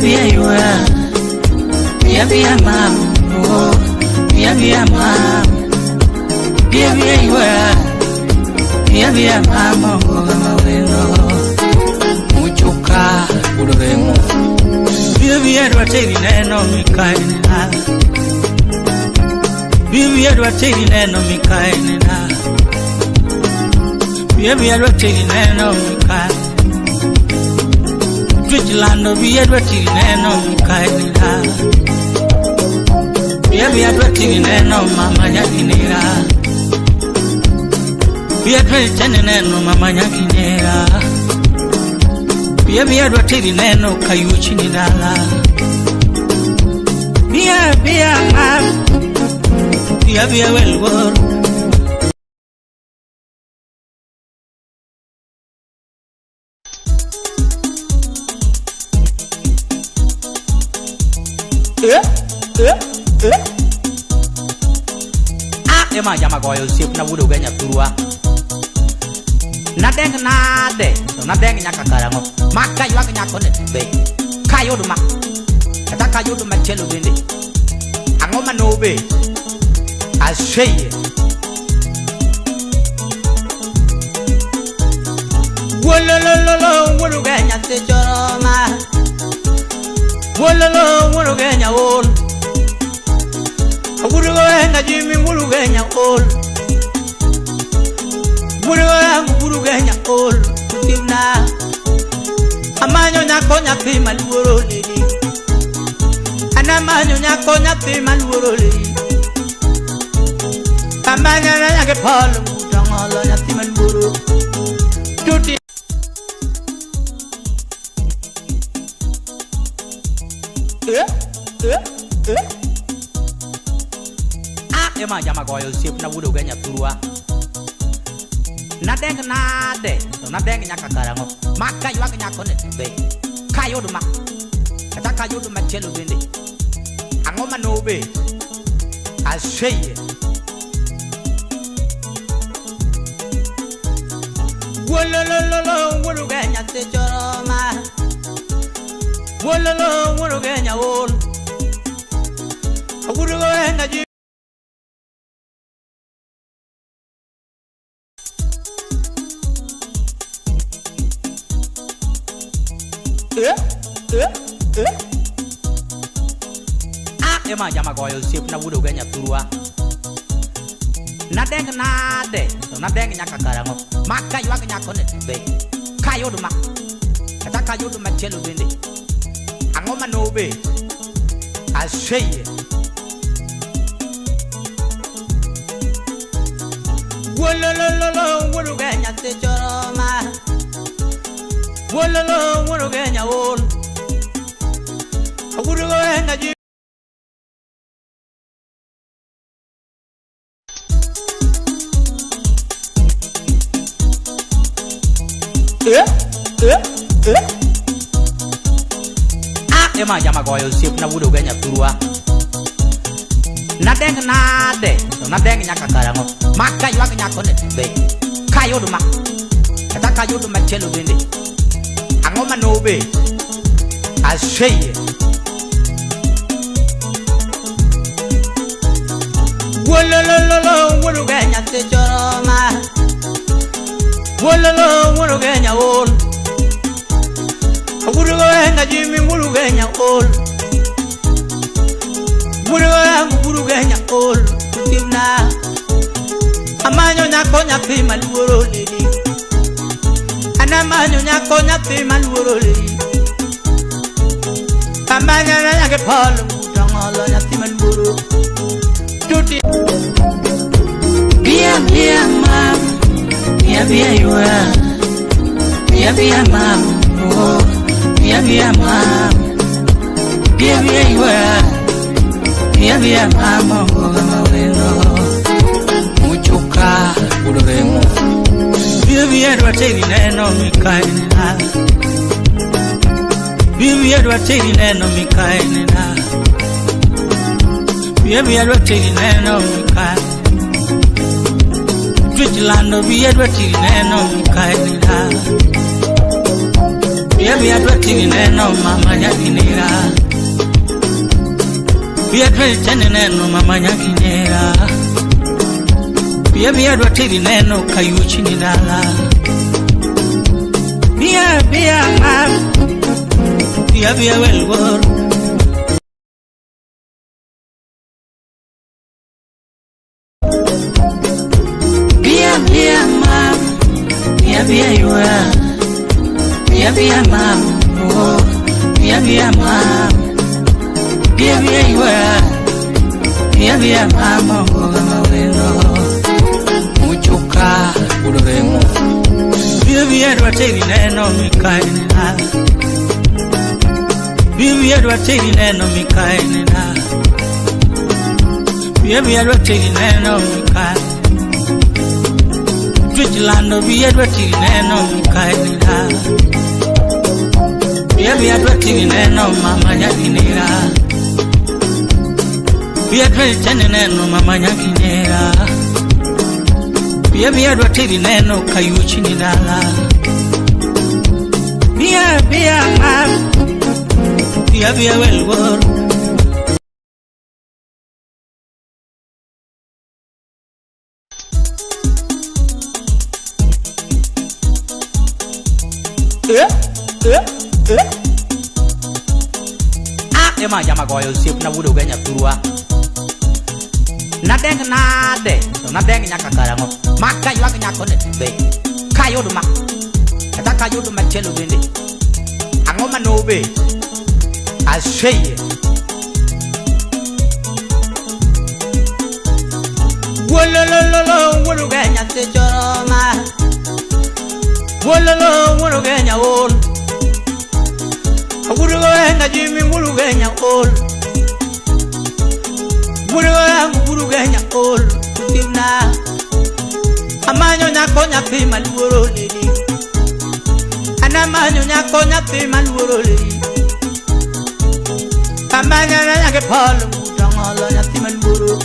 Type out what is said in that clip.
Bia ywa. Bia bia mam. Oh, bia bia mam. Bia bia ywa. Bia bia mam. Oh, mawendo. Muchuka udoremo. Bia bia dwa teri neno mikaenena. Bia bia dwa teri neno mikaenena. Bia bia dwa teri neno mikaenena. Twitch lando bia dwa teri neno mikaenena. Bia bia dwa teri neno mama nyakinera. Bia dwa teri neno mama nyakinera. Bia bia dwa teri neno kayuchi ni dala. Bia bia mam. Bia bia welwor. Eh, eh, eh. Ah, ema jama goyo osiepna wuod Ugenya thurwa. Nadeng nade, to nadeng nyaka karang'o. Ma kaywag nyako ni be. Kayud ma. Kata kayud machielo bende. Ang'o manobe? Aseyie. Wolololo wuod Ugenya choroma. Wololo wuod Ugenya ol. Wuod Ugenya Jimmy wuod Ugenya ol. Wuod Ugenya wuod Ugenya ol. Timna. Amanyo nyako nyathi maluoro leli. Anamanyo nyako nyathi maluoro leli. Amanyo nyake polo mutongolo nyathi maluoro. Tuti. Eh, eh, eh. Ah, ema jama goyo osiepna wuod Ugenya thurwa. Nadeng nade, to nadeng nyaka karang'o. Ma kaywag nyako ni be. Kayud ma. Kata kayud machielo bende. Ang'o manobe? Aseyie. Wolololo wuod Ugenya choroma. Wololo wuod Ugenya ol. Wuod Ugenya ji. Eh, eh, eh. Ah, ema jama goyo osiepna wuod Ugenya thurwa. Nadeng nade, to nadeng nyaka karang'o. Ma kaywag nyako ni be. Kayud ma. Kata kayud machielo bende. Ang'o manobe? Aseyie. Wolololo wuod Ugenya choroma. Wololo wuod Ugenya ol. Wuod Ugenya ji. Eh, eh, eh. Ah, ema jama goyo osiepna wuod Ugenya thurwa. Nadeng nade, to nadeng nyaka karang'o. Ma kaywag nyako ni be. Kayud ma. Kata kayud machielo bende. Ang'o manobe? Aseyie. Wolololo wuod Ugenya choroma. Wololo wuod Ugenya ol. Wuod Ugenya Jimmy wuod Ugenya ol. Wuod Ugenya wuod Ugenya ol. Timna. Amanyo nyako nyathi maluoro leli. Anamanyo nyako nyathi maluoro leli. Amanyo nyake polo mutongolo nyathi maluoro. Tuti. Bia bia mam. Bia bia ywa. Bia bia mam. Oh, bia bia mam. Bia bia ywa. Bia bia mam. Oh, mawendo. Muchuka udoremo. Bia bia dwa teri neno mikaenena. Bia bia dwa teri neno mikaenena. Bia bia dwa teri neno mikaenena. Twitch lando bia dwa teri neno mikaenena. Bia Bia adwa tiri neno mama nyakinera. Bia adwa tiri neno mama nyakinera. Bia bia adwa tiri neno kayuchi ni dala. Bia bia mama. Bia bia welwor. Bia bia mama. Bia bia yua. Bia bia mama. Oh. Bia bia mama. Bia bia yua. Bia bia mama. Oh mama weno. Muchuka udoremo. Bia bia adwa teri neno mikaenena. Bia bia adwa teri neno mikaenena. Bia bia adwa teri neno mikaenena. Twichlando bia adwa teri neno mikaenena. Bia bia adwa teri neno mama nyakinera. Bia adwa teri neno mama nyakinera. Bia bia adwa teri neno kayuchi ni dala. Bia bia mama. Bia bia welwor. Ah, ema jama goyo osiepna wuod Ugenya thurwa. Nadeng nade, to nadeng nyaka karang'o. Ma kaywag nyakoni be kayudo ma. Kata kayudo machielo bende. Ang'o manobet? Aseyie. Wolololo wuod Ugenya sechoroma. Wololo wuod Ugenya ol. Wuod Ugenya Jimmy wuod Ugenya ol. Wuod Ugenya wuod Ugenya ol. Timna. Amanyo nyako nyathi maluoro ledi. Anamanyo nyako nyathi maluoro ledi. Amanyo nyake polo mutongolo nyathi maluoro.